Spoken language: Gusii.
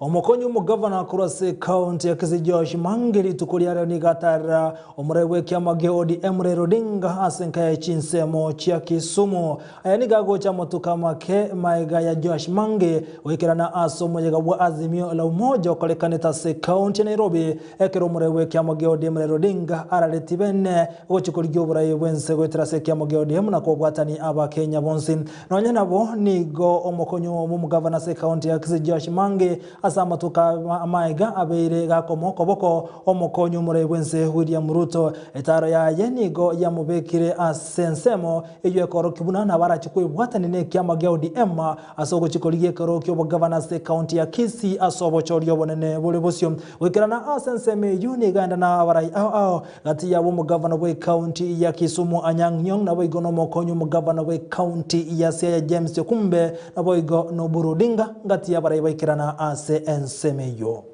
Omokonyi omogavana korwa ase ekaunti ya Kisii Joash Mange rituko ria rero nigo atarera omorai bw'ekiama gia ODM Raila Odinga ase enka yaye chinsemo chia Kisumu. Aya nigo agocha amatuko amake maega ya Joash Mange goikerana ase omoyega bwa Azimio la Umoja okorekanete ase ekaunti ya Nairobi ekero omorai bw'ekiama gia ODM Raila Odinga arareti bene gochia korigia oborai bwense goetera ase ekiama gia ODM na kobwatani abakenya bonsi. Nonya nabo, nigo omokonyi bw'omogavana ase ekaunti ya Kisii Joash Mange ase amatuko amaega abeire gakoma okoboko omokonyi omorai bw'ense William Ruto. Etaaro yaye nigo yamobekire ase ensemo eyio ekorokia buna nabo arache kwebwatania nekiama gia ODM ase ogochia korigia ekero ki'obogavana ase ekaunti ya Kisii ase obochori obonene bore bosio. Goikerana ase ensemo eyio nigo aenda na abarai ao ao Gati yabo omogavana bw'ecounty ya Kisumu Anyang' Nyong' naboigo nomokonyi omogavana bw'ecounty ya Siaya James Okumbe naboigo n'Oburu Odinga ngati y'abarai baikerana ase ensemo eyio.